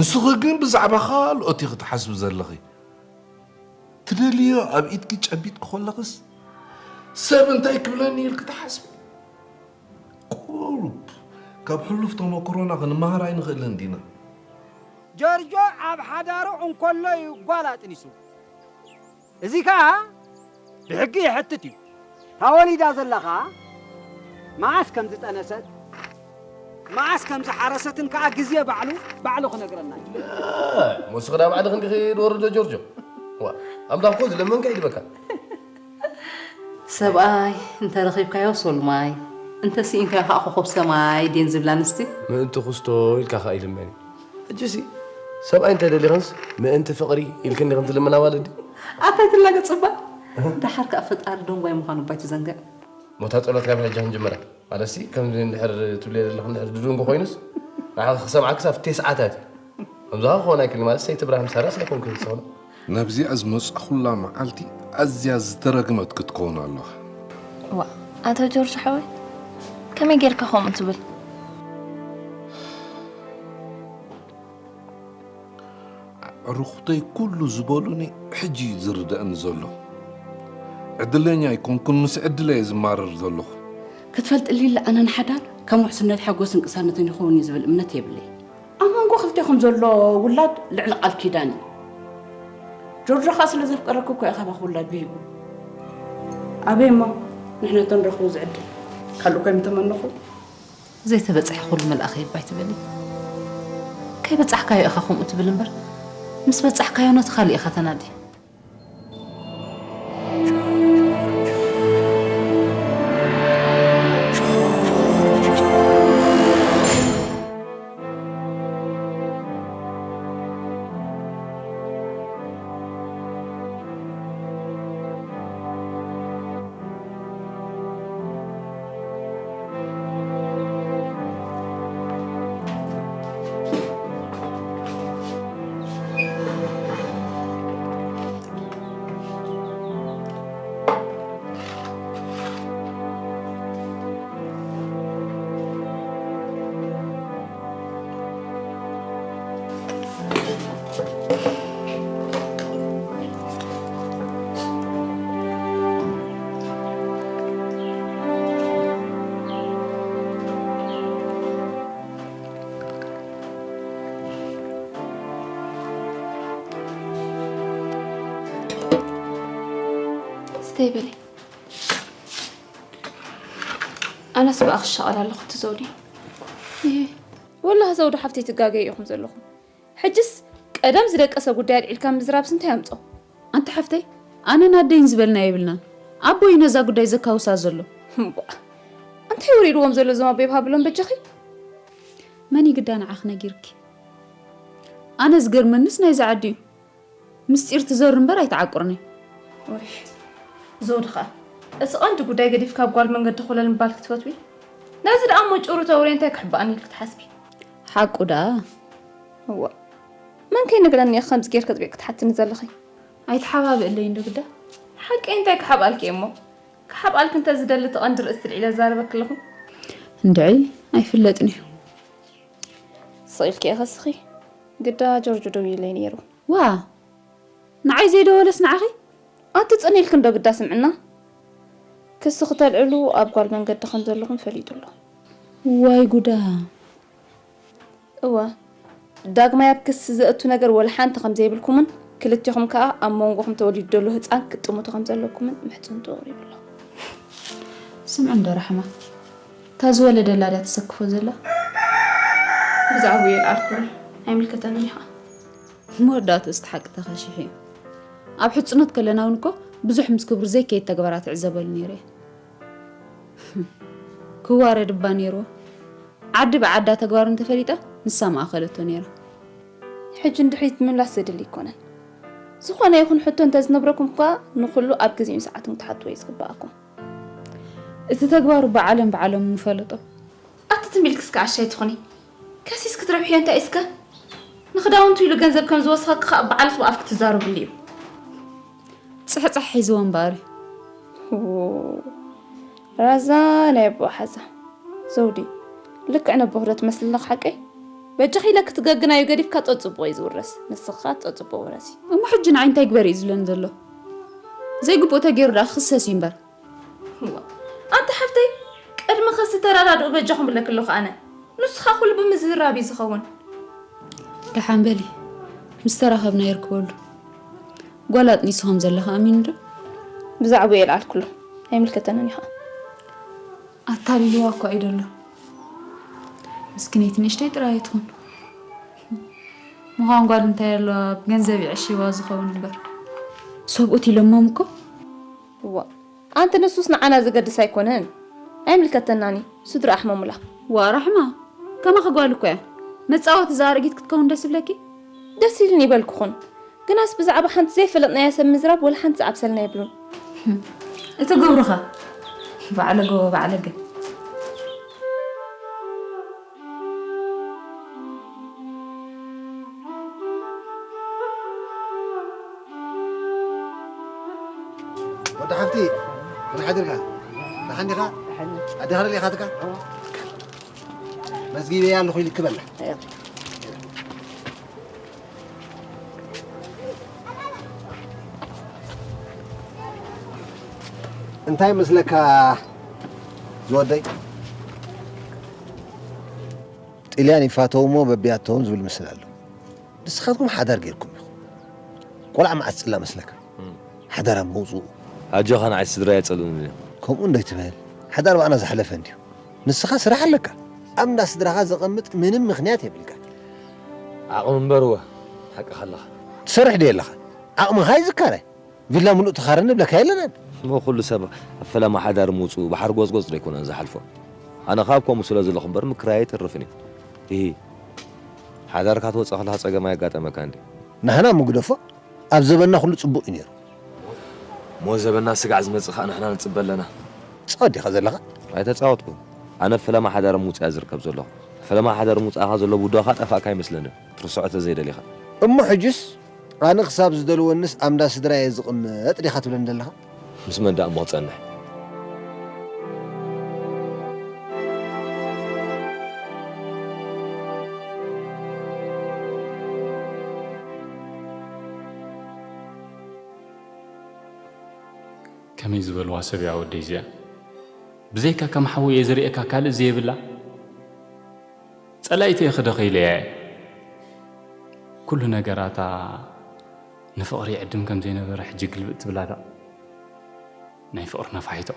ንስኺ ግን ብዛዕባ ካልኦት ኢኺ ትሓስቢ ዘለኺ። ትደልዮ ኣብ ኢድኪ ጨቢጥኪ ከለኽስ ሰብ እንታይ ክብለኒ ኢልኪ ትሓስቢ? ቁሩብ ካብ ሕሉፍ ተመክሮና ክንመሃር ኣይንኽእልን ዲና? ጆርጆ ኣብ ሓዳሩ እንከሎ እዩ ጓል ኣጥኒሱ። እዚ ከኣ ብሕጊ ይሕትት እዩ። እታ ወሊዳ ዘላ ከኣ መዓስ ከም ዝጠነሰት መዓስ ከም ዝሓረሰትን ከኣ ግዜ ባዕሉ ባዕሉ ክነግረና እዩ። ሞስኽዳ ባዕልኽ እንዲኺ ዝወርዶ ጆርጆ። ዋ ኣምላኽ እኮ ዝለመንካ ይድበካ። ሰብኣይ እንተ ረኺብካዮ ሶልማይ፣ እንተ ስኢንካዮ ከዓ ኮኾብ ሰማይ ድየን ዝብላ ኣንስቲ። ምእንቲ ኩስቶ ኢልካ ከዓ ይልመን እዩ። ሕጂሲ ሰብኣይ እንተ ደሊኽንስ ምእንቲ ፍቕሪ ኢልክን ዲኽን ትልምና ማለት ድዩ? ኣታይ ትላገጽ እባ። ደሓር ከዓ ፈጣሪ ደንጓይ ምዃኑ እባ ኣይትዘንግዕ። ሞታ ጸሎት ካብ ሕጂ ክንጅምራ። ማለትሲ ከምዚ እንድሕር ትብልዮ ዘለኺ እንድሕር ዝድንጉ ኮይኑስ ንዓኺ ክሰምዓኪስ ኣብ ቴስዓታት እዩ። ከምዚ ከዓ ክኸውን ኣይክእልን ማለት ሰይቲ ብርሃን ሳራስ ኣይኮንክን ዝሰኽኖ። ናብዚኣ ዝመጻኹላ መዓልቲ ኣዝያ ዝተረግመት ክትከውን ኣለኻ። ዋ ኣቶ ጆርጅ ሓወይ ከመይ ጌርካ ከምኡ ትብል? ኣዕሩኽተይ ኩሉ ዝበሉኒ ሕጂ እዩ ዝርደኣኒ ዘሎ። ዕድለኛ ኣይኮንኩን፣ ምስ ዕድለይ እየ ዝማረር ዘለኹ። ክትፈልጥልይ ኣነ ንሓዳር ከም ውሕስነት ሓጎስን ቅሳነትን ይኸውን እዩ ዝብል እምነት የብለይ። ኣብ መንጎ ክልቴኹም ዘሎ ውላድ ልዕሊ ቃል ኪዳን እዩ። ጆርጆ ኸኣ ስለ ዘፍቀረኪ እኮ እዩ ካባኺ ውላድ ብሂጉ። ኣበይ እሞ ንሕነቶ ንረኽቦ ዝዕድል ካልእ እኮ ኣይምተመነኹ። ዘይተበጽሐ ኩሉ መልኣኸ ይባይ ትበሊ። ከይበጻሕካዮ ኢኻ ከምኡ ትብል እምበር ምስ በጻሕካዮ ነቲ ካልእ ኢኻ ተናዲ። ስተይ በሊ ኣነስ ብኣ ክሻቐል ኣለኹ እቲ ዘውዲ። ይሄ ወላሂ ዘውዲ ሓፍተይ ትጋገዩ ኢኹም ዘለኹም። ሕጅስ ቀደም ዝደቀሰ ጉዳይ ኣልዒልካ ምዝራብስ እንታይ ኣምጾ? ኣንቲ ሓፍተይ ኣነን ኣደይን ዝበልና የብልናን። ኣቦይ ነዛ ጉዳይ ዘካውሳ ዘሎ። እምቧእ እንታይ ወሪድዎም ዘሎ እዞም ኣቦይ ብሃብሎም በጃኺ። መን ይግዳ ንዓኽ ነጊርኪ? ኣነ ዝገርመንስ ናይዛ ዓዲ እዩ። ምስጢር ትዘሩ እምበር ኣይትዓቁርኒ። ወይ ዘውዲ ኸኣ እቲ ቐንዲ ጉዳይ ገዲፍካ ኣብ ጓል መንገዲ ኮለል ምባል ክትፈትዊ? ነዚ ደኣ እሞ ጭሩ ተውርየ እንታይ ክሕብኣኒ ኢልኪ ትሓስቢ? ሓቁ ደኣ። እዋእ መን ከይነግረኒ ኢኺ ከምዚ ጌርኪ ኣጥቢቕኪ ትሓትኒ ዘለኺ? ኣይትሓባብእለይ እንዶ ግዳ። ሓቀይ እንታይ ክሓብኣልኪ እየ እሞ? ክሓብኣልኪ እንተ ዝደሊ እቲ ቐንዲ ርእስቲ ኣልዒለ እዛረበኪ ኣለኹ። እንድዒ ኣይፍለጥን እዩ። ስቕ ኢልኪ ኢኺ እስኺ። ግዳ ጆርጆ ደዊሉለይ ነይሩ። ዋእ ንዓይ ዘይደወለስ ንዓኺ? ኣቲ ጽን ኢልኪ እንዶ ግዳ ስምዕና። ክሲ ክተልዕሉ ኣብ ጓል መንገዲ ከም ዘለኹም ፈሊጡ ኣሎ። ዋይ ጉዳ። እወ ዳግማይ ኣብ ክሲ ዘእቱ ነገር ወላ ሓንቲ ከም ዘይብልኩምን ክልቴኹም ከኣ ኣብ መንጎኹም ተወሊዱ ዘሎ ህጻን ክትጥምቱ ከም ዘለኩምን ምሕጽንትኡ ቀሪቡ ኣሎ። ስምዒ እንዶ ራሕማ እታ ዝወለደላ ድያ ትሰክፎ ዘላ? ብዛዕባኡ የልዓልኩ ኣይምልከተንን እዩ ኸኣ። መወዳእትኡስ እቲ ሓቂ ተኸሺሑ እዩ። ኣብ ሕጽኖት ከለና እውን እኮ ብዙሕ ምስ ክብሩ ዘይከይድ ተግባራት እዕዘበሉ ነይረ እየ። ክዋረድ እባ ነይርዎ። ዓዲ ብዓዳ ተግባሩ እንተፈሊጣ ንሳ ምኣኸለቶ ነይራ። ሕጂ ንድሕሪት ምምላስ ዘድሊ ኣይኮነን። ዝኾነ ይኹን ሕቶ እንተዝነብረኩም እኳ ንኹሉ ኣብ ግዜኡን ሰዓቱን ክትሓትዎ እዩ ዝግበኣኩም። እቲ ተግባሩ እባ ዓለም ብዓለሙ ምፈለጦ። ኣቲ ትም ኢልኪ እስከ ዓሻ ኣይትኹኒ። ከሲስኪ ትረብሕዮ እንታይ እስከ? ንኽዳውንቱ ኢሉ ገንዘብ ከም ዝወስኸኪ ኸኣ ባዕልኺ ብኣፍኪ ትዛረብሉ እዩ። ጽሕጽሕ ሒዝዎ እምበኣር እዩ። ራዛ ናይ ኣቦኣ ሓዛ። ዘውዲ፣ ልክዕ ነቦኺ ዶ ትመስሊ ኣለኺ ሓቀይ? በጃኺ ኢለ ክትገግናዩ ገዲፍካ ጸጽቡቕ እዩ ዝውረስ። ንስኻ ጸጽቡቕ ውረሲ። እሞ ሕጂ ንዓይ እንታይ ግበር እዩ ዝብለኒ ዘሎ? ዘይግቡእ ተገይሩ ደኣ ክኽሰስ እዩ እምበር። እዋ፣ ኣንቲ ሓፍተይ፣ ቅድሚ ኸሲ ተረዳድኡ በጃኹም ብለኪ ኣለኹ ኣነ። ንስኻ ኩሉ ብምዝራብ እዩ ዝኸውን። ደሓን በሊ፣ ምስ ተራኸብና የርክበሉ። ጓል ኣጥኒሱ ከም ዘለኻ ኣሚኑ ዶ? ብዛዕባኡ የልዓልኩሉ። ኣይምልከተንን እዩ ኸዓ። ኣታሊልዋ እኳ እዩ ደሎ። ምስኪነይቲ ንእሽተይ ጥራይ ኣይትኹን። ምዃን ጓል እንታይ ኣለዋ፣ ብገንዘብ ይዕሽዋ ዝኸውን እምበር። ሰብኡት ኢሎሞም እኮ። እዋ፣ ኣንቲ ንሱስ ንዓና ዘገድስ ኣይኮነን። ኣይምልከተናን እዩ። ስድራ ኣሕመሙላ። ዋ ራሕማ፣ ከማኺ ጓል እኮ እያ። መጻወቲ እዛ ኣረጊት ክትከውን ደስ ይብለኪ? ደስ ኢሉኒ ይበልኩኹን። ግናስ ብዛዕባ ሓንቲ ዘይፈለጥናያ ሰብ ምዝራብ ወላ ሓንቲ ዝዓብሰልና የብሉን። እቲ ግብሩኸ? ባዕለገ ወባዕለገ። ወዲ ሓፍቲ፣ ከመይ ሓዲርካ? ደሓን ዲኻ? ኣዴኻ ደሊኻትካ? መዝጊበያ ኣለኹ ኢልክ በላ። እንታይ መስለካ ዝወደይ? ጥልያን ይፋተው እሞ በቢያተውን ዝብል ምስል ኣሎ። ንስኻትኩም ሓዳር ጌርኩም ኢኹም። ቆልዓ መዓስ ጽላ መስለካ? እም። ሓዳር ኣብ መውጽኡ። ኣጆኻ ንዓይ ስድራይ ኣይጸልኡንን እዮም። ከምኡ እንዶ ኣይትበል። ሓዳር ብኣና ዝሓለፈ እንድዩ። ንስኻ ስራሕ ኣለካ። ኣብ እንዳ ስድራኻ ዘቐምጥ ምንም ምኽንያት የብልካ። ዓቕሚ እምበር እወ፣ ሓቅኻ ኣለኻ። ትሰርሕ ድየ ኣለኻ? ዓቕምኻ ይዝከረ። ቪላ ምሉእ ተኻረ ንብለካ የለናን። እሞ ኩሉ ሰብ ኣብ ፈለማ ሓዳር ምውጽኡ ብሓርጎጽጎጽ ዶ ኣይኮነን ዝሓልፎ? ኣነ ካብ ከምኡ ስለ ዘለኹ እምበር ምክራይ ኣይተርፍን እዩ። ኢሂ። ሓዳርካ ትወጽእ ከለኻ ጸገም ኣየጋጠመካ እንዴ? ናህና ምግደፎ ኣብ ዘበንና ኩሉ ጽቡቕ እዩ ነይሩ። እሞ ዘበንና ስጋዕ ዝመጽእ ከኣ ንሕና ንጽበ ኣለና። ጸወት ዲኻ ዘለኻ? ኣይተጻወትኩን። ኣነ ፈለማ ሓዳር ምውጻእ ዝርከብ ዘለኹ። ፈለማ ሓዳር ምውጻእካ ዘሎ ቡዳኻ ጠፋእካ ኣይመስለንን። ትርስዖ ተዘይደሊኻ። እሞ ሕጅስ ኣነ ክሳብ ዝደልወንስ ኣምዳ ስድራየ ዝቕመጥ ዲኻ ትብለኒ ዘለኻ? ምስ መን ደኣ እሞ ክጸንሕ? ከመይ ዝበልዋ ሰብ እያ ወደይ እዚኣ? ብዘይካ ከም ሓወይ እየ ዝርእየካ ካልእ ዘየብላ? ጸላኢተይ ክደኸ ኢለያ እየ። ኩሉ ነገራታ ንፍቕሪ ይዕድም ከም ዘይነበረ ሕጂ ግልብጥ ትብላ ደኣ። ናይ ፍቕሪ ነፋሒቶ።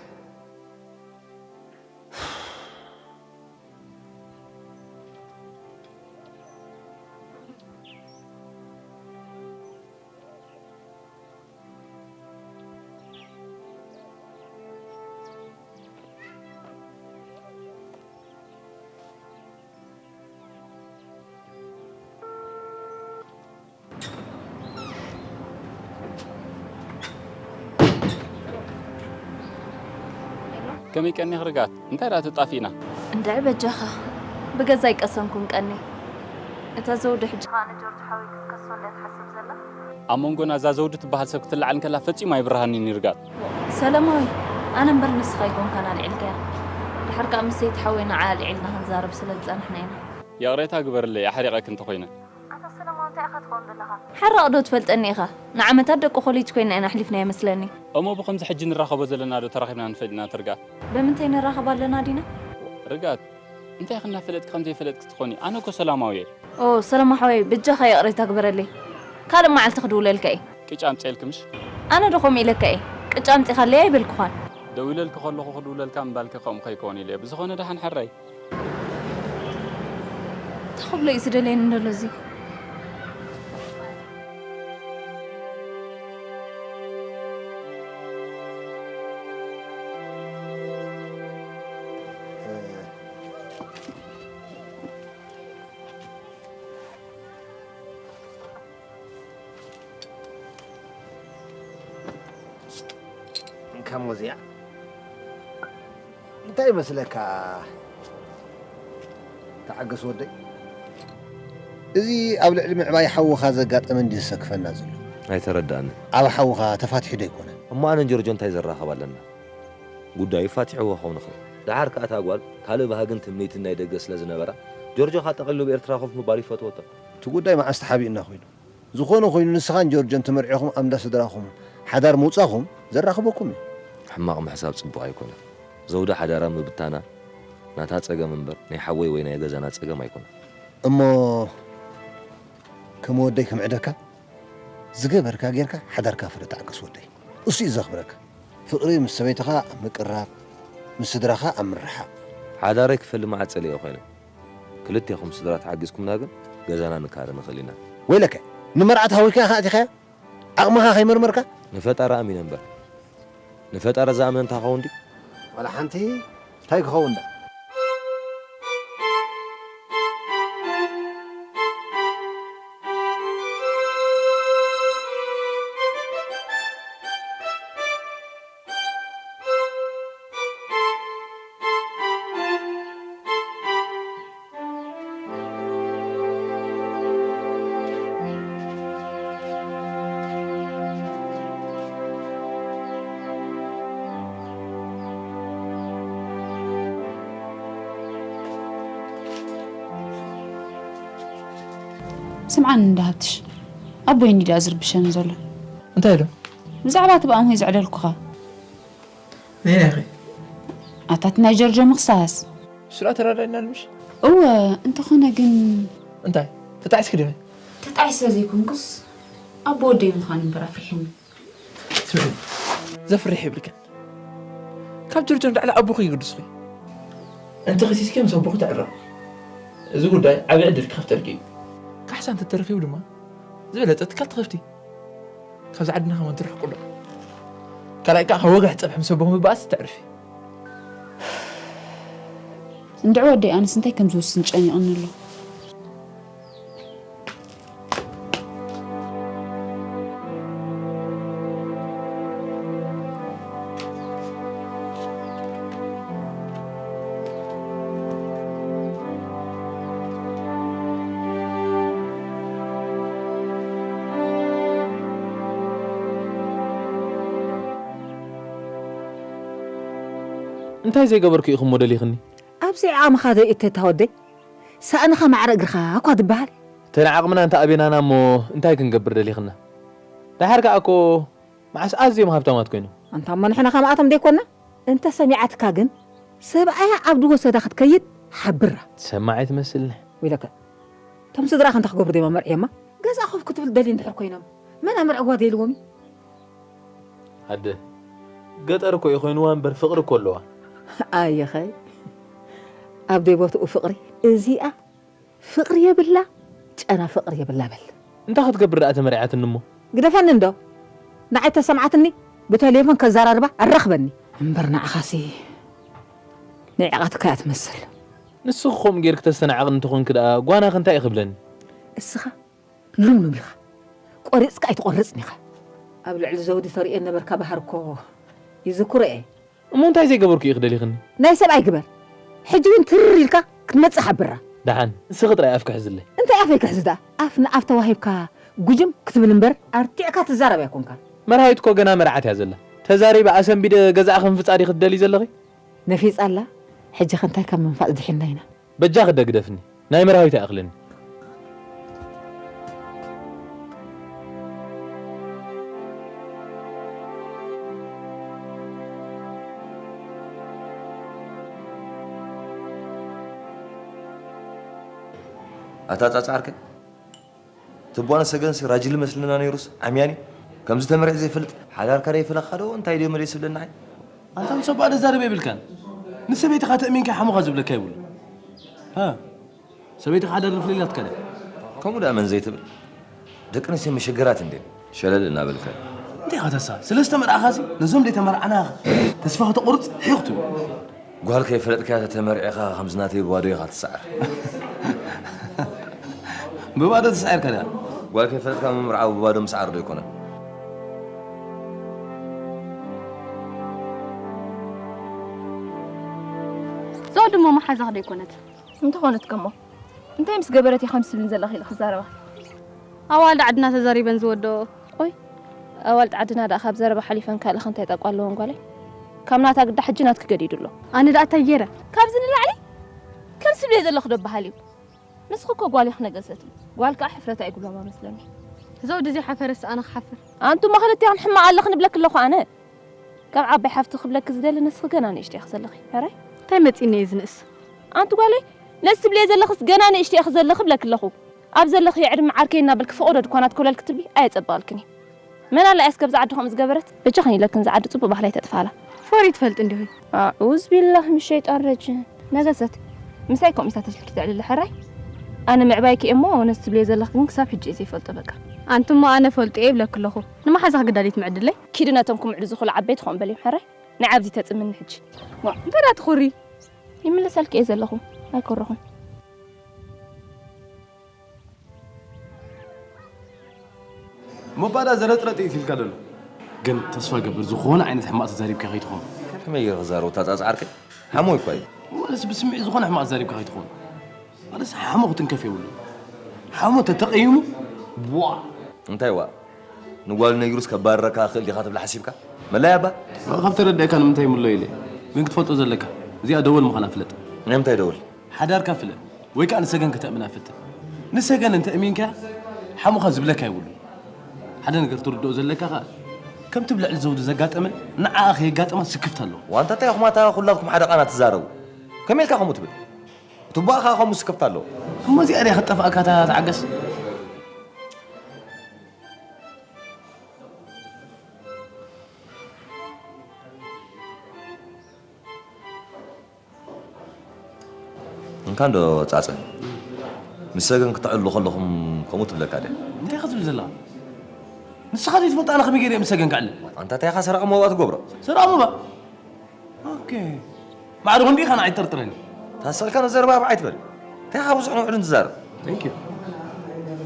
ከመይ ቀኒኺ ርግኣት? እንታይ ደኣ ተጣፊእና? እንድዒ በጃኻ፣ ብገዛይ ቀሰንኩን ቀኒ። እታ ዘውዲ ሕጂ ኸኣ ንጆርጅ ሓወይ ክትከሶ እንድያ ትሓስብ ዘላ? ኣብ መንጎና እዛ ዘውዲ ትበሃል ሰብ ክትለዓል እንከላ ፈጺሙ ኣይብርሃንን እዩ ርግኣት። ሰለማዊ፣ ኣነ እምበር ንስኻ ኣይኮንካን ኣልዒልካያ። ድሓር ከኣ ምስ ሰይቲ ሓወይ ንዓ ኣልዒልና ክንዛረብ ስለ ዝጸናሕና ኢና። ይቕሬታ ግበርለይ፣ ኣሕሪቐኪ እንተኾይነ። ኣታ ሰለማዊ፣ እንታይ ኢኻ ትኸውን ዘለኻ? ሓራቕ ዶ ትፈልጠኒ ኢኻ? ንዓመታት ደቂ ኮሌጅ ኮይንና ኢና ኣሕሊፍናዮ መስለኒ። እሞ ብኸምዚ ሕጂ ንራኸቦ ዘለና ዶ ተራኺብና ንፈልጥ ኢና ትርጋት? ብምንታይ ንራኸብ ኣለና ዲና? ርጋት፣ እንታይ ኢኺ እናፈለጥኪ ከም ዘይፈለጥኪ ትኾኒ? ኣነ እኮ ሰላማዊ እየ። ኦ፣ ሰላም ሓወይ፣ በጃኻ ይቕሬታ ግበረለይ። ካልእ መዓልቲ ክድውለልካ እየ። ቅጫ ኣምፅኤልኪ ምሽ? ኣነ ዶ ከምኡ ኢለካ እየ? ቅጫ ኣምፂኻለይ ኣይበልኩኻን። ደዊለልኪ ከለኹ ክድውለልካ ምባልኪ ከምኡ ከይከውን ኢለ እየ። ብዝኾነ ደሓን ሕራይ። እንታይ ክብሎ እዩ ዝደልየኒ ዘሎ እዚ? እንካ ሞዝያ፣ እንታይ ይመስለካ? ተዓገስ ወደይ። እዚ ኣብ ልዕሊ ምዕባይ ሓውኻ ዘጋጠመ እንድዩ ዘሰክፈና ዘሎ። ኣይተረዳእንን። ኣብ ሓውኻ ተፋቲሑ ዶ ኣይኮነን? እሞ ኣነን ጆርጆ እንታይ ዘራኽብ ኣለና? ጉዳዩ ፋቲሕዎ ክኸውን ይኽእል። ደሓር ከኣ እታ ጓል ካልእ ባህግን ትምኒትን ናይ ደገ ስለ ዝነበራ፣ ጆርጆ ኸኣ ጠቕሊሉ ኣብ ኤርትራ ኮፍ ምባል እዩ ፈትወቶ። እቲ ጉዳይ መዓስ ተሓቢእና ኮይኑ? ዝኾነ ኮይኑ ንስኻን ጆርጆን ተመርዒኹም ኣብ እንዳ ስድራኹም ሓዳር ምውጻኹም ዘራኽበኩም እዩ። ሕማቕ ምሕሳብ ጽቡቕ ኣይኮነን። ዘውዲ ሓዳራ ምብታና ናታ ጸገም እምበር ናይ ሓወይ ወይ ናይ ገዛና ጸገም ኣይኮነን። እሞ ከም ወደይ ክምዕደካ? ዝገበርካ ጌርካ ሓዳርካ ፍረ ተዓገስ ወደይ። እሱ እዩ ዘኽብረካ። ፍቕሪ ምስ ሰበይትኻ ኣብ ምቅራብ፣ ምስ ስድራኻ ኣብ ምርሓቕ። ሓዳረይ ክፈሊ መዓት ጸሊኤ ኮይነ። ክልቴኹም ስድራ ተሓጊዝኩምና ግን ገዛና ንካረ ንኽእል ኢና። ወይለከ፣ ንመርዓ ተሃዊካ ኢኻ ኣቲኻያ? ዓቕምኻ ከይመርመርካ? ንፈጣሪ ኣሚነ እምበር። ንፈጣሪ ዝኣምን እንታይ ክኸውን ድዩ? ዋላ ሓንቲ እንታይ ክኸውን ዳ? ስምዓኒ እንዳ ሃብትሽ፣ ኣቦይ እንዲዩ ደኣ ዝርብሸኒ ዘሎ። እንታይ ኢሉ? ብዛዕባ እቲ ብኣምሆይ ዘዕለልኩኻ። ነይናይ ኸ? ኣታ እቲ ናይ ጆርጆ ምኽሳስ። ስራ ተራዳይና ንምሽ? እወ፣ እንተኾነ ግን እንታይ? ተጣዒስኪ ዲኺ? ተጣዒሰ ዘይኮንኩስ፣ ኣቦ ወደይ ምዃን እምበር ኣፍሪሑኒ። ስምዒ፣ ዘፍርሕ የብልክን። ካብ ጆርጆ ንላዕሊ ኣቦኺ ይግድስኺ። እንተኸሲስኪ ምስ ኣቦኺ ተዕረቕ። እዚ ጉዳይ ዓቢ ዕድል ክኸፍተልኪ እዩ። ካሕሳ እንተተረኺቡ ድማ ዝበለጸ ትካል ትኸፍቲ። ካብዚ ዓድና ከማን ትርሕቁ ኣሎ። ካልኣይ ከዓ ካብ ወጋሕ ጸብሒ ምስ ኣቦኺ ምባኣስ ተዕርፊ። እንድዒ ወደይ ኣነስ እንታይ ከም ዝውስን ጨኒቕኒ ኣሎ። እንታይ ዘይገበርኩ ኢኹም ደሊኽኒ? ኣብዚ ዓቕምኻ ዘይእተታ ወደይ፣ ሳእንኻ ማዕረ እግርኻ እኳ ትበሃል። ተን ዓቕምና እንተ ኣቤናና እሞ እንታይ ክንገብር ደሊኽና? ደሓር ከኣ እኮ መዓስ ኣዝዮም ሃብታማት ኮይኖም? ኣንታ እሞ ንሕና ከማኣቶም ደይኮና? እንተ ሰሚዓትካ ግን ሰብኣያ ዓብዲ ወሰዳ ክትከይድ ሓብራ። ትሰማዕ ኣይትመስልኒ። ወይለከ፣ እቶም ስድራኻ እንታይ ክገብሩ ደማ መርዕዮማ? ገዛ ኮፍ ክትብል ደልዩ እንድሕር ኮይኖም መን ኣመርዕዋ ደልዎም እዩ? ኣደ፣ ገጠር እኮ እዩ ኮይንዋ እምበር ፍቕሪ እኮ ኣለዋ። ኣየኸይ፣ ኣብ ደይ ቦትኡ ፍቕሪ። እዚኣ ፍቕሪ የብላ፣ ጨና ፍቕሪ የብላ በል። እንታይ ክትገብር ደኣ ተመሪዓትኒ እሞ? ግደፈኒ እንዶ። ንዓይ ተሰምዓትኒ ብቴሌፎን ከዘራርባ ኣራኽበኒ። እምበር ንዓኻሲ ንዒቓትካ እያ ትመስል። ንስኺ ከምኡ ጌርኪ ተስተናዕቕኒ እንተኾንኪ ደኣ ጓናኺ እንታይ እዩ ክብለኒ? እስኻ ልምሉም ኢኻ። ቆሪጽካ ኣይትቖርጽን ኢኻ። ኣብ ልዕሊ ዘውዲ ተርእዮ ነበርካ ባህር እኮ ይዝክሮ እየ። እሞ እንታይ ዘይገበርኩ ኢኺ ደሊኽኒ? ናይ ሰብኣይ ግበር። ሕጂ እውን ትርር ኢልካ ክትመጽእ ሓብራ። ደሓን፣ ንስኺ ጥራይ ኣፍኪ ሕዝለይ። እንታይ ኣፈይ ክሕዝ ደኣ? ኣፍ ንኣፍ ተዋሂብካ ጉጅም ክትብል እምበር ኣርቲዕካ ትዛረብ ኣይኮንካን። መርሃዊት እኮ ገና መርዓት እያ ዘላ። ተዛሪበ ኣሰንቢደ ገዛኣ ክንፍጻ ዲኺ ትደልዪ ዘለኺ? ነፊጻ ኣላ። ሕጂ ከ እንታይ ካብ ምንፋጽ ድሒንና ኢና? በጃኺ ደግደፍኒ። ናይ መርሃዊት ኣይኣኽለኒ። ኣታ ጻጻ ዓርከይ፣ ትቧን ሰገንሲ ራጅል መስልና ነይሩስ ዓምያኒ ከምዚ ተመሪዕ ዘይፈልጥ ሓዳርካ ደይፈለኻ ዶ እንታይ ድዮ መለስ ዝብለና ዓይ? ኣንታ ምስ ኣባ ደዛረብ የብልካን። ንሰበይትኻ ተእሚንካ ሓሙኻ ዝብለካ የብሉ። ሃ፣ ሰበይትኻ ሓዳር ንፍለይ ኢላትካ ድያ? ከምኡ ደኣ መን ዘይትብል? ደቂ ኣንስትዮ መሸገራት እንድየን። ሸለል እናበልካ። እንታይ ኢኻ ተሳ? ስለ ዝተመርዓኻሲ ነዞም ደይተመርዓና ተስፋ ከተቑርጽ ሒኽ ትብል። ጓል ከይፈለጥካያ ተተመርዒኻ ከምዚ ናተይ ብባዶ ኢኻ ትስዓር። ብባዶ ተሳዒርካ ድያ? ጓል ከይፈለጥካ ምምርዓው ብባዶ ምስዓር ዶ ኣይኮነን? ዘውዲ እሞ መሓዛኽ ዶ ኣይኮነት? እንተኾነት ከሞ እንታይ ምስ ገበረት እያ ከምዚ ትብልኒ ዘለኺ ኢለ ክዛረባ? ኣዋልድ ዓድና ተዛሪበን ዝወደኦ። ቆይ፣ ኣዋልድ ዓድና ደኣ ካብ ዘረባ ሓሊፈን ካልእ ከ እንታይ ጠቋ ኣለወን ጓለይ? ካብ ናታ ግዳ ሕጂ ናትኪ ገዲዱ ኣሎ። ኣነ ደኣ እንታይ ገይረ? ካብዚ ንላዕሊ ከምዚ ትብልዮ ዘለኺ ዶ በሃል እዩ? ንስኺ እኮ ጓል ኢኺ ነገሰት፣ ጓል ከዓ ሕፍረት ኣይጉብሎማ መስለኒ። እዛ ወዲ እዚኣ ሓፈረስ ኣነ ክሓፍር። ኣንቱማ ክልቲኣን ሕማቕ ኣለኽን እብለኪ ኣለኹ ኣነ። ካብ ዓባይ ሓፍቲ ክብለኪ ዝደሊ ንስኺ ገና ንእሽቶ ኢኺ ዘለኺ። ሕራይ? እንታይ መፂኒ እየ ዝንእስ? ኣንቲ ጓለይ፣ ነዚ ትብልዮ ዘለኽስ ገና ንእሽቶ ኢኺ ዘለኺ እብለኪ ኣለኹ። ኣብ ዘለኽዮ ዕድመ ዓርከይ እናበልኪ ፈቐዶ ድኳናት ኮለል ክትብሊ ኣየፀበቐልክን እዩ። መን ኣላ እያስ ከብዛ ዓዲ ከምኡ ዝገበረት? በጃኽን ኢለክን እዛ ዓዲ ፅቡቕ ባህላ ኣይተጥፍኣላ። ፈሪ ትፈልጥ እንዲኺ? ኣዑዝ ቢላህ ምን ሸይጣን ረጂም። ነገሰት፣ ምሳይ ከምኡ ኢልካ ተሽልኪ ተዕልሊ ሕራይ? ኣነ ምዕባይኪ እየ እሞ ነዚ ትብልዮ ዘለኽ ግን ክሳብ ሕጂ እየ ዘይፈልጦ በቃ። ኣንቱሞ ኣነ ፈልጡ እየ ይብለኪ ኣለኹ። ንመሓዛኺ ግዳሊት ምዕድለይ? ኪዲ ነቶም ክምዕዱ ዝኽእሉ ዓበይቲ ኾን በልዮም ሕራይ? ንዓይ ኣብዚ ተፅምኒ ሕጂ። ዋ፣ እንታይ ደኣ ትኹሪ? ይምለሰልኪ እየ ዘለኹ። ኣይኮረኹን። እሞ እባ ዳ ዘረጥረጥ እዩ ኢልካ ዘሎ። ግን ተስፋ ገብር ዝኾነ ዓይነት ሕማቕ ተዛሪብካ ከይትኾን። ከመይ ገይረ ክዛረብ እታ ጻጽ ዓርከይ? ሓሞይ እኳ እዩ። ማለት ብስምዒት ዝኾነ ሕማቕ ተዛሪብካ ከይትኾን። ማለት ሓሞ ክትንከፍ የብሉ። ሓሞ ተተቐይሙ ቧ። እንታይ ዋ? ንጓሉ ነጊሩስ ከባረረካ ክእል ዲኻ ትብላ ሓሲብካ? መላይ ኣባ? ካብ ተረዳእካ ንምንታይ ይምሎ ኢለ። ግን ክትፈልጦ ዘለካ እዚኣ ደወል ምዃና ፍለጥ። ናይ ምንታይ ደወል? ሓዳርካ ፍለ ወይ ከዓ ንሰገን ከተእምና ፈትን። ንሰገን እንተ እሚንካ ሓሙኻ ዝብለካ የብሉ። ሓደ ነገር ትርድኦ ዘለካ ከዓ ከምቲ ብልዕሊ ዘውዲ ዘጋጠመን ንዓኣ ከየጋጠማ ስክፍታ ኣለዎ። ዋንታ እንታይ ኢኹም ኣታ ኩላትኩም ሓደ ቃና ትዛረቡ? ከመይ ኢልካ ከምኡ ትብል? እቲ ቧኣ ከዓ ከምኡ ስክፍታ ኣለዎ። እሞ እዚኣ ድያ ከጠፍኣካ እታ ተዓገስ? እንካ እንዶ ጻጸ ምስ ሰገን ክትዕሉ ከለኹም ከምኡ ትብለካ ድያ? እንታይ ክትብል ዘላ? ንስኻ ዘይትፈልጥ ኣነ ከመይ ገይረ ምስ ሰገን ክዕለ? ኣንታ እንታይ ኢኻ ሰራቒ ሞባ ትገብሮ? ሰራቒ ሞባ? ኦኬ። ማዕረ ክንዲ ኢኻ ንዓይ ትጠርጥረኒ? ታሰልካ ንዘረባ ብዓይ ትበል። እንታይ ኢኻ ብዙሕ ንውዕሉን ትዛረብ? Thank you።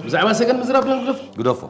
ብዛዕባ ሰገን ምዝራብ ዶ ንግደፎ? ግደፎ።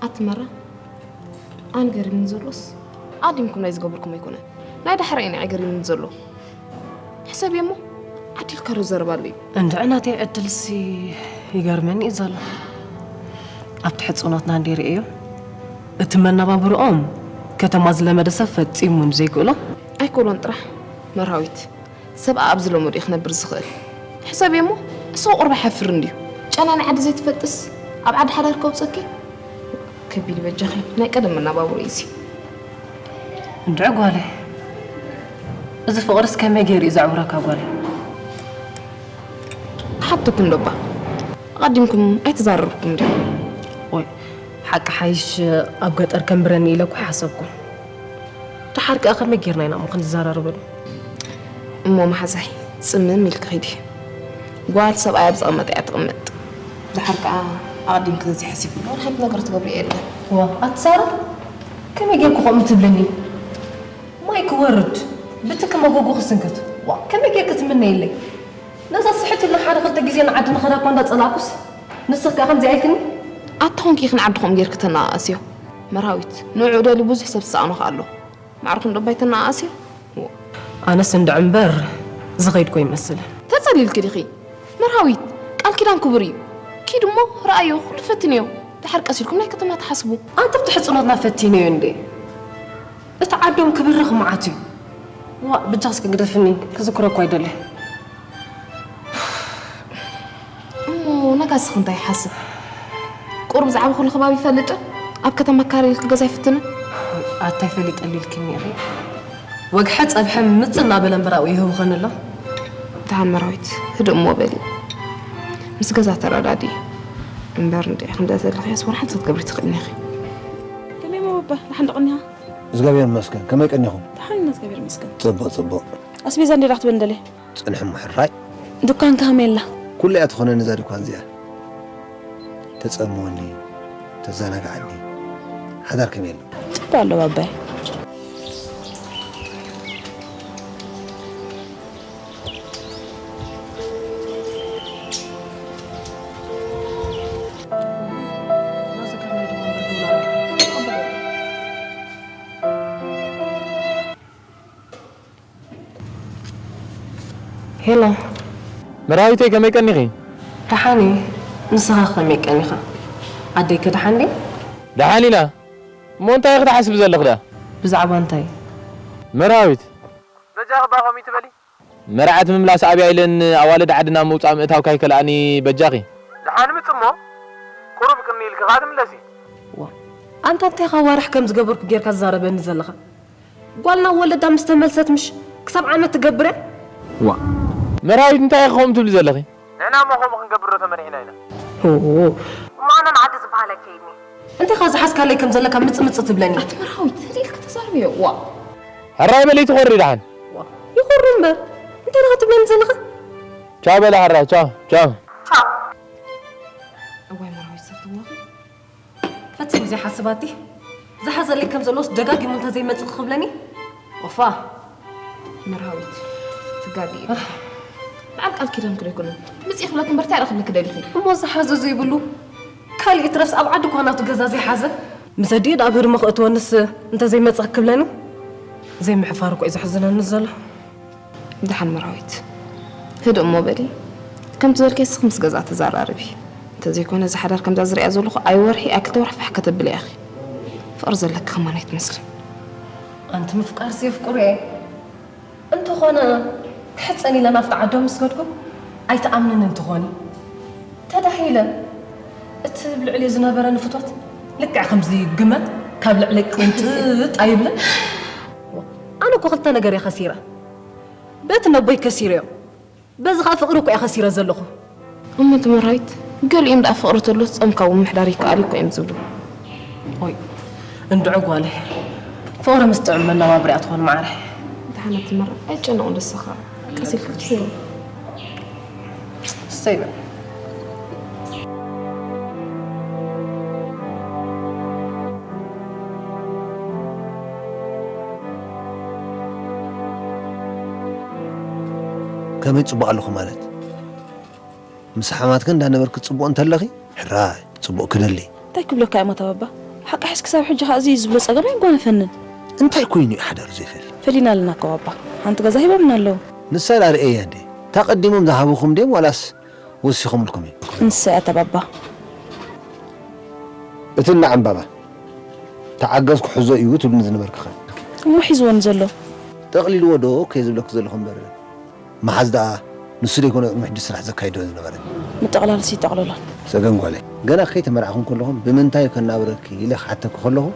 ኣቲ መራ፣ ኣነ ገሪምኒ ዘሎስ ኣዲምኩም ናይ ዝገበርኩም ኣይኮነን፣ ናይ ዳሕራይ እዩ ንዓይ ገሪምኒ ዘሎ። ሕሰብዮ እሞ ዓዲልካ ዶ ዘረባ ኣሎ እዩ። እንድዒ ናተይ ዕድልሲ ይገርመኒ እዩ ዘሎ። ኣብቲ ሕጽኖትና እንድየ ርእየዮ፣ እቲ መነባብርኦም ከተማ ዝለመደ ሰብ ፈጺሙ ንዘይክእሎ። ኣይኮሎን ጥራሕ መርሃዊት፣ ሰብኣ ኣብ ዝለመዶ እዩ ክነብር ዝኽእል። ሕሰብዮ እሞ፣ እሱ ቁሩብ ኣይሓፍርን ድዩ? ጨና ናይ ዓዲ ዘይትፈልጥስ ኣብ ዓዲ ሓዳር ከውፀኪ? ከቢድ በጃኺ፣ ናይ ቀደም መነባብሮ እዩ እዚ። እንድዒ ጓለይ፣ እዚ ፍቕርስ ከመይ ገይሩ እዩ ዘዕውረካ ጓለይ? ክሓተኩም ዶ እባ? ኣቐዲምኩም ኣይተዛረብኩም ድዩ? ወይ ሓቂ ሓይሽ ኣብ ገጠር ከንብረኒ ኢለ እኮ ሓሰብኩ። ደሓር ከኣ ከመይ ጌርና ኢና እሞ ክንዘራረበሉ? እሞ መሓዛይ ጽምም ኢልኪ ኺዲ። ጓል ሰብኣይ ኣብ ዝቕመጥ እያ ትቕመጥ። ደሓር ከኣ ኣቐዲምኪ ተዘይሓሲብክሉ ወላ ሓንቲ ነገር ትገብሪ የለን። ዋ ኣቲ ሳራ ከመይ ጌርኩ ከምኡ ትብልኒ? ማይ ክወርድ ብትኪ መጎጎ ክስንክት። ዋ ከመይ ጌርኪ ትምነይለይ? ነዛ ስሕት ኢልና ሓደ ክልተ ግዜ ንዓዲ ንኸዳ እኳ እንዳጸላእኩስ ንስኺ ከኣ ከምዚኣ ኢልክኒ? ኣታ ኾንኪ ኢኺ ንዓድኹም ጌርኪ ተነኣኣስዮ። መርሃዊት ንዕኡ ደልዩ ብዙሕ ሰብ ዝሰኣኖ ከኣ ኣሎ። ማዕርኹም ደባይ ተነኣኣስዮ። ኣነስ እንድዒ እምበር ዝኸይድኮ ይመስል። ተጸሊልኪ ዲኺ? መርሃዊት ቃል ኪዳን ክቡር እዩ። ኪዲ እሞ ረኣዮ፣ ኩሉ ፈትንዮ። ደሓር ቀስ ኢልኩም ናይ ከተማ ትሓስቡ። ኣንታ ብቲ ሕጽኖትና ፈቲነዮ እንዴ? እቲ ዓዶም ክብርኽ መዓት እዩ። ዋእ ብጃኻ እስከ ግደፍኒ ክዝክሮ እኳ ኣይደልን። እሞ ነጋስኺ እንታይ ይሓስብ? ቁሩብ ብዛዕባ ኩሉ ከባቢ ይፈልጥ ዶ? ኣብ ከተማ ካረ ኢልኪ ገዛ ኣይፍትንን? ኣታይ ፈሊጠሉ ኢልክኒ ኢኺ? ወግሐ ጸብሐ ምጽእ እናበለ እምበር ኣብኡ ይህውኸኒ ኣሎ። ደሓን መራዊት ህድእ እሞ በሊ። ምስ ገዛ ተረዳድኢ እምበር እንድዒ ከምዚኣ ዘለኽያስ ወላ ሓንቲ ክትገብሪ ትኽእልኒ ኢኺ። ከመይ እሞ በባ ደሓን ዶ ቀኒኻ? እግዚኣብሔር ይመስገን። ከመይ ቀኒኹም? ደሓን ኢና እግዚኣብሔር ይመስገን። ጽቡቕ ጽቡቕ። ኣስቤዛ እንዴ ዳኽትበን ደለ? ጽንሒ እሞ ሕራይ። ዱካንካ ከመይ ኣላ? ኩሉ እያ ትኾነኒ እዛ ድኳን እዚኣ። ተጸምወኒ፣ ተዘናግዓኒ። ሓዳር ከመይ ኣሎ? ጽቡቕ ኣሎ ባባይ። ሄሎ መርሃዊተይ ከመይ ቀኒኺ? ደሓን እየ። ንስኻ ከመይ ቀኒኻ? ኣደይከ ደሓን ድያ? ደሓን ኢና። እሞ እንታይ ኢኺ ትሓስቢ ዘለኺ ደኣ? ብዛዕባ እንታይ? መርሃዊት። በጃኺ እባ ከምኡ ትበሊ? መርዓት ምምላስ ኣብያ ኢለን ኣዋልድ ዓድና ምውጻእ ምእታው ካይከልኣኒ በጃኺ። ደሓን ምጽ እሞ ቁሩብ ቅኒ ኢልኪ ከኣ ትምለሲ። ዋ ኣንታ እንታይ ካዋርሕ ከም ዝገበርኩ ጌርካ ትዛረበኒ ዘለኻ? ጓልና ወለዳ ምስ ተመልሰት ምሽ ክሳብ ዓመት ትገብር እያ? ዋ መርሃዊት እንታይ ኢኺ ከምኡ ትብሊ ዘለኺ? ንሕና እሞ ከምኡ ክንገብር ዶ ተመሪሕና ኢና? ሆ እሞ ኣነ ንዓዲ ዝበሃል ኣይከይድን እየ። እንታይ ኢኻ ዝሓዝካለይ ከም ዘለካ ምጽ ምጽ ትብለኒ? ኣቲ መርሃዊት ህድእ ኢልኪ ተዛረብዮ። ዋ ሕራይ በሊ ትኾሪ ደሓን። ዋ ይኾሩ እምበር እንታይ ኢኻ ትብለኒ ዘለኻ? ቻው በሊ ሕራይ ቻው ቻው። እዋይ መርሃዊት ሰብ ትዋኺ። ፈጺሙ ዘይሓስብ ኣቲ ዝሓዘለይ ከም ዘሎስ ደጋጊሙ እንተዘይመጽእ ክብለኒ ኦፋ። መርሃዊት ትጋጊ ኢኺ። በዓል ቃል ኪዳንኪ ዶ ኣይኮነን መጺኡ ክብለኪ እምበር እንታይ ኢኺ ክብለኪ ደሊኺ? እሞ ዝሓዘ ዘይብሉ ካልእ ይትረፍስ ኣብ ዓዲ እኳ ናቱ ገዛ ዘይሓዘ። ምስ ኣዲኡ ናብ ህርሚ ከእትወንስ እንተዘይመጸ ክብለኒ ዘይምሕፋር እኮ እዩ ዘሕዝነኒ ዘሎ። ደሓን መርሃዊት ህድእ እሞ በሊ። ከምቲ ዝበልክዮ እስኺ ምስ ገዛ ተዘራረቢ። እንተዘይኮነ እዛ ሓዳር ከምዛ ዝሪኣ ዘለኹ ኣይ ወርሒ ኣይ ክልተ ወርሒ ፋሕ ከተብልያ ኢኺ። ፍቕሪ ዘለኪ ከማን ኣይትመስልን። ኣንቲ ምፍቃርሲ የፍቅሮ እየ። እንተኾነ ክሕጸን ኢለ ናብቲ ዓዶም ምስ ከድኩ ኣይትኣምንንን ትኾኒ። ተዳሂለ እቲ ኣብ ልዕሊኡ ዝነበረኒ ፍትወት ልክዕ ከምዚ ግመል ካብ ልዕለይ ቅንጥጥ ኣይብልን። ኣነ እኮ ክልተ ነገር እየ ከሲረ። በቲ ነቦይ ከሲረዮ። በዚ ኸኣ ፍቕሪ እኮ እየ ኸሲረ ዘለኹ። እሞ ተመራይት፣ ገሊኦም ደኣ ፍቕሪ ተሎ ጸምካ እውን ምሕዳር ይከኣል እዩ እኮ እዮም ዝብሉ። ኦይ እንድዒ ጓለይ፣ ፍቕሪ ምስ ጥዑም መነባብሪኣ ትኾን ማዕረ። ደሓን ኣቲ መራ፣ ኣይጨነቑ ንስኻ፣ ቀስ ኢልካ ፍትሒ። እሰይ በል። ከመይ ጽቡቕ ኣለኹ ማለት? ምስ ሓማትኪ እንዳነበርኪ ጽቡቕ እንተለኺ፣ ሕራይ ጽቡቕ ክደሊ። እንታይ ክብለካ እየ ማታ ባባ? ሓቂ ሕዝ ክሳብ ሕጂ ከኣ እዚ እዩ ዝብሎ ጸገም ኣይጓነፈንን። እንታይ ኮይኑ እዩ ሓዳሩ ዘይፈሊ? ፈሊና ኣለና እኮ ባባ። ሓንቲ ገዛ ሂቦምና ኣለዉ። ንሳ ደኣ ርእየያ እንዴ? እታ ቀዲሞም ዝሃቡኹም ድዮም ዋላስ ወሲኾምልኩም እዩ? ንሳ እያ እታ ባባ። እትና ዕምባባ ተዓገስ ክሕዞ እዩ ትብልኒ ዝነበርክኸ? እሞ ሒዝወኒ ዘሎ። ጠቕሊልዎ ዶ ከይ ዝብለኪ ዘለኹ እምበር መሓዝ ደኣ ንሱ ደይኮነ ቅድሚ ሕጂ ስራሕ ዘካይዶ ዝነበረ? ምጥቕላልሲ ይጠቕልሎ። ሰገን ጓለይ፣ ገና ከይተመርዓኹም ከለኹም ብምንታይ ከናብረኪ ኢለ ክሓተኪ ከለኹ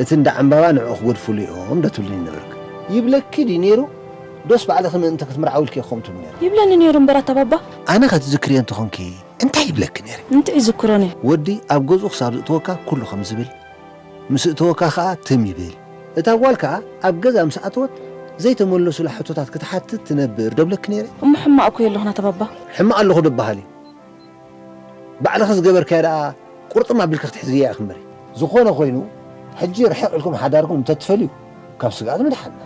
እቲ እንዳ ዕምባባ ንዕኡ ክገድፍሉ እዮም ዶ ትብልኒ ነበርኪ? ይብለኪ ድዩ ነይሩ? ዶስ ባዕልኺ ምእንቲ ክትምርዓዊ ኢልኪ ኢኺ ከምኡ ትብሊ ነይርኪ? ይብለኒ ነይሩ እምበር ኣታ ባባ። ኣነ ከትዝክርዮ እንተኾንኪ እንታይ ይብለኪ ነይረ? እንታይ ይዝክሮ ነይረ? ወዲ ኣብ ገዝኡ ክሳብ ዝእትወካ ኩሉ ከም ዝብል፣ ምስ እተወካ ከኣ ትም ይብል። እታ ጓል ከኣ ኣብ ገዛ ምስ ኣተወት ዘይተመለሱላ ሕቶታት ክትሓትት ትነብር ዶ እብለኪ ነይረ? እሞ ሕማቕ እኮ የለኹን ኣታ ባባ። ሕማቕ ኣለኹ ዶ እበሃል እዩ? ባዕልኺ ዝገበርካያ ደኣ ቁርጥም ኣቢልኪ ክትሕዝያ ኢኺ እምበሪ። ዝኾነ ኮይኑ፣ ሕጂ ርሕቕ ኢልኩም ሓዳርኩም እንተትፈልዩ፣ ካብ ስግኣት ምድሓንና።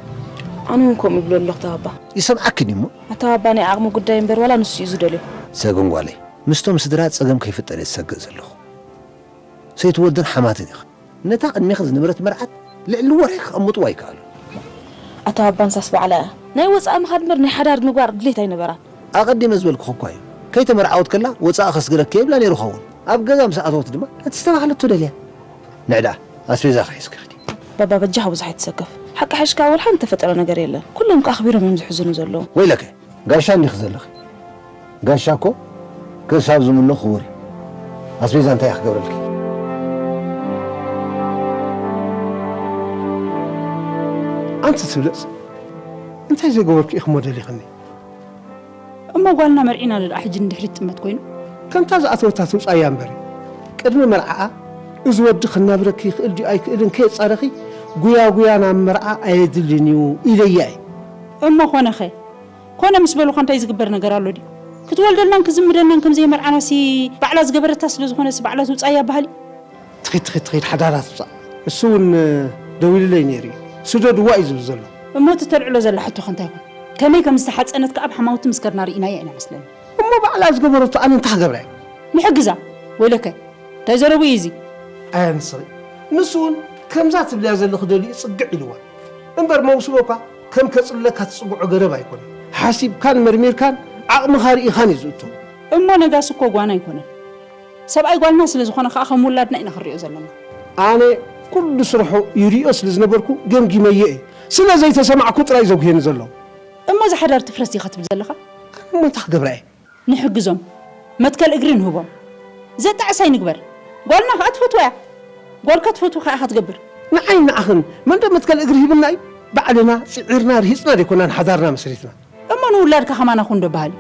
ኣነ እውን ከምኡ ይብሎ ኣለኹ ኣታ ባባ። ይሰምዓኪ ድዩ እሞ? ኣታ ባባ ናይ ዓቕሚ ጉዳይ እምበር ዋላ ንሱ እዩ ዝደልዮ። ሰገን ጓለይ፣ ምስቶም ስድራ ጸገም ከይፍጠር እየ ዝሰግእ ዘለኹ። ሰይቲ ወድን ሓማትን ኢኺ። ነታ ቅድሜኺ ዝነበረት መርዓት ልዕሊ ወርሒ ከቐምጥዋ ኣይከኣሉን። ኣታ ባባ ንሳስ ባዕላ እያ። ናይ ወጻኢ ምኻድ እምበር ናይ ሓዳር ምግባር ድሌት ኣይነበራን። ኣቐዲመ ዝበልኩኺ እኳ እዩ። ከይተመርዓወት ከላ ወጻኢ ከስግረኪ እየ ይብላ ነይሩ ይኸውን። ኣብ ገዛ ምስ ኣተወት ድማ እቲ ዝተባህለቶ ደልያ። ንዒ ደኣ ኣስቤዛኺ ሒዝኪ ኺዲ። ባባ በጃኻ ብዙሕ ኣይትሰከፍ። ሓቂ ሓይሽካ ወላ ሓንቲ ተፈጠረ ነገር የለን። ኩሎም ከኣ ኣኽቢሮም እዮም ዝሕዝኑ ዘለዉ። ወይለከ ጋሻ እንዲኺ ዘለኺ። ጋሻ እኮ ክሳብ ዝምኖ ክቡር እዩ። ኣስቤዛ እንታይ እየ ክገብረልኪ? ኣንቲ ትብለጽ እንታይ ዘይገበርኩ ኢኺ እሞ ደሊኽኒ? እሞ ጓልና መርዒና ዶ ደኣ ሕጂ ንድሕሪት ጥመት ኮይኑ? ከምታ ዝኣተወታ ትውጻያ እምበሪ። ቅድሚ መርዓኣ እዚ ወዲ ክናብረኪ ይኽእል ድዩ ኣይክእልን ከየጻረኺ ጉያ ጉያ ናብ መርዓ ኣየድልን እዩ ኢለያ እየ። እሞ ኮነኸ? ኮነ ምስ በሉኻ እንታይ ዝግበር ነገር ኣሎ ድዩ? ክትወልደልናን ክዝምደልናን ከም ዘይመርዓናሲ ባዕላ ዝገበረታ ስለ ዝኾነሲ ባዕላ ትውጻያ በሃሊ። ትኺድ ትኺድ ትኺድ ሓዳራ ትውጻእ። እሱ እውን ደዊሉለይ ነይሩ እዩ። ስደድዋ እዩ ዝብል ዘሎ። እሞ እቲ ተልዕሎ ዘላ ሕቶኸ እንታይ ይኹን? ከመይ ከም ዝተሓጸነት ከኣ ኣብ ሓማውቲ ምስከርና ርኢናያ ኢና መስለኒ። እሞ ባዕላ ዝገበረቶ ኣነ እንታይ ክገብራ እየ? ንሕግዛ። ወይለከ እንታይ ዘረቡ እዩ እዚ? ኣያ ንስኺ። ንሱ እውን ከምዛ ትብልያ ዘለኺ ደልዩ ጽግዕ ኢልዋ። እምበር መውስቦ እኳ ከም ከጽልለካ ትጽግዖ ገረብ ኣይኮነን። ሓሲብካን መርሚርካን ዓቕምኻ ርኢኻን እዩ ዝእቶ። እሞ ነጋሲ እኮ ጓና ኣይኮነን። ሰብኣይ ጓልና ስለ ዝኾነ ከኣ ከም ውላድና ኢና ክንሪኦ ዘለና። ኣነ ኩሉ ስርሑ ይሪኦ ስለ ዝነበርኩ ገምጊመዮ እየ። ስለ ዘይተሰማዕኩ ጥራይ ዘጉህየኒ ዘሎ። እሞ እዚ ሓዳር ትፍረስ ዲኻ ትብል ዘለኻ? ኣነ እሞ እንታይ ክገብራ እየ? ንሕግዞም። መትከል እግሪ ንህቦም። ዘጣዕስ ኣይንግበር። ጓልና ከኣ ትፈትዋ እያ። ጓልካ ትፈትወካ ኢኻ ትገብር። ንዓይ ንዓኽን መንዶ መትከል እግሪ ሂብና እዩ? ባዕልና ጽዒርና ርሂጽና ደይኮናን ሓዳርና መስሪትና። እሞ ንውላድካ ከማና ኩን ዶ በሃሊ?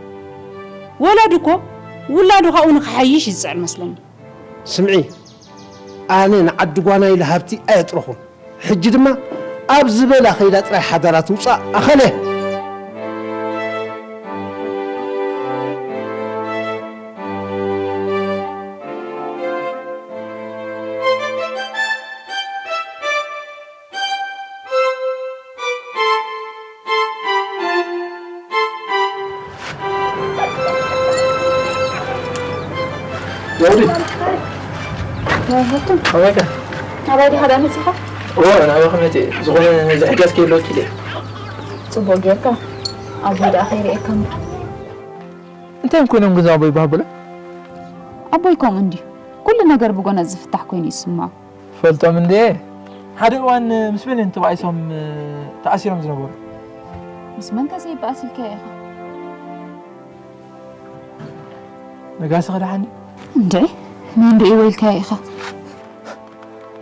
ወላዲ እኮ ውላዱ ካብኡ ንኽሓይሽ እዩ ዝጽዕር መስለኒ። ስምዒ፣ ኣነ ንዓዲ ጓና ኢለ ሃብቲ ኣየጥረኹን። ሕጂ ድማ ኣብ ዝበላ ከይዳ ጥራይ ሓዳራ ትውጻእ። ኣኸለ! ዘውዲ። ወይ፣ ሃብቶም። ኣበይ ከ? ናባይ ዲኻ ደኣ መጺኻ? እወ፣ ናባኺ መጺኤ። ዝኾነ ዝሕገዝ ከይህልወኪ ኢለ። ጽቡቕ ጌርካ። ኣቦይ ደኣ ከይርእየካ እምበር። እንታይ እዮም ኮይኖም ግን ኣቦይ ይበሃቡለ? ኣቦይ ከምኡ እንድዩ። ኩሉ ነገር ብጎነጽ ዝፍታሕ ኮይኑ ይስምዖ። ፈልጦም እንዴ? ሓደ እዋን ምስ መን እዮም ተባኢሶም ተኣሲሮም ዝነበሩ? ምስ መን ከ ዘይበኣስ ኢልካዮ ኢኻ? ነጋሲ ክደሓኒ? እንድዒ፣ መን ዶ ኢወ ኢልካዮ ኢኻ?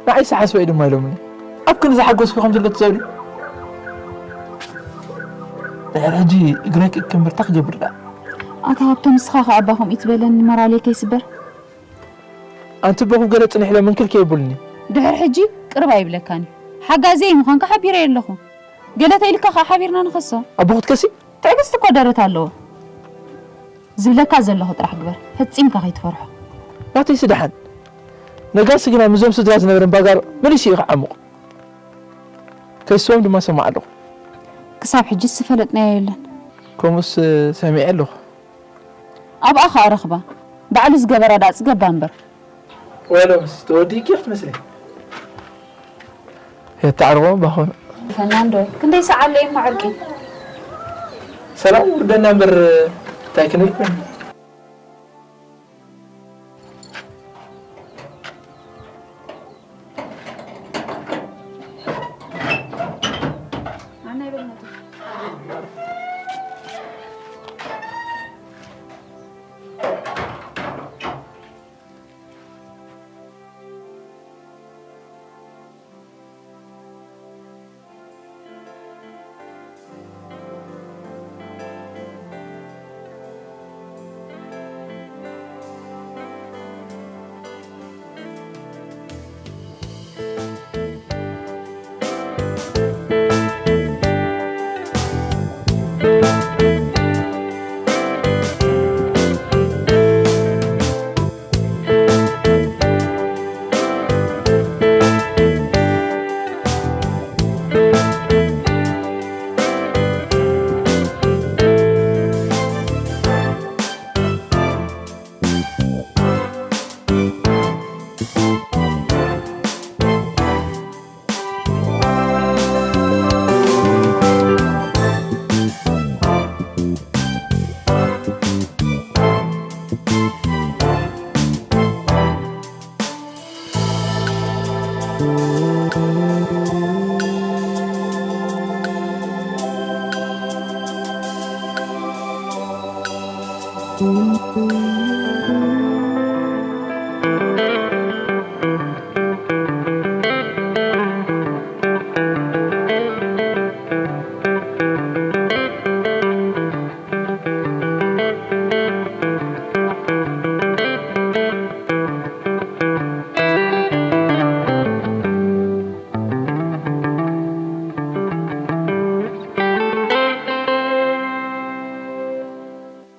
ንዓይ ሰሓስበ እዩ ድማ ኢሎምኒ። ኣብ ክንዲ ዝሓጎስኩ ከም ዘሎ ትዘብሊ? ድሕሪ ሕጂ እግረይ ክእክብ እምበር እንታይ ክገብር ደኣ? ኣታ ሃብቶም፣ ንስኻ ከ ኣባ ከምኡ ትበለኒ፣ ሞራለይ ከይስበር። ኣንቲ ኣቦኹም ገለ ጽንሕ ኢሎም እንክልኪ የብሉኒ። ድሕሪ ሕጂ ቅርብ ኣይብለካን እዩ። ሓጋዘይ ምዃንካ ሓቢረ ኣለኹ። ገለ ተኢልካ ከኣ ሓቢርና ንኸሶ። ኣቦኹ ትከሲ? ትዕግስቲ እኮ ደረት ኣለዎ። ዝብለካ ዘለኹ ጥራሕ ግበር። ፈጺምካ ከይትፈርሖ። ናተይሲ ደሓን። ነጋሲ ግና ምስዞም ስድራ ዝነበረ እምባጋሮ መሊሱ እዩ ክዓሙቕ። ከይስዎም ድማ ሰማዕ ኣለኹ። ክሳብ ሕጂስ ዝፈለጥናዮ የለን። ከምኡስ ሰሚዐ ኣለኹ። ኣብኣ ኸኣ ረኽባ። ባዕሉ ዝገበራ ደኣ ጽገባ እምበር። ወሎምስ ተወዲእኪ ክትመስሊ። የተዓርቦ ባኾኑ። ፈናንዶ፣ ክንደይ ሰዓት ኣሎ እሞ ዕርቂ? ሰላም ውርደና እምበር እንታይ ክንብል ኮይኑ?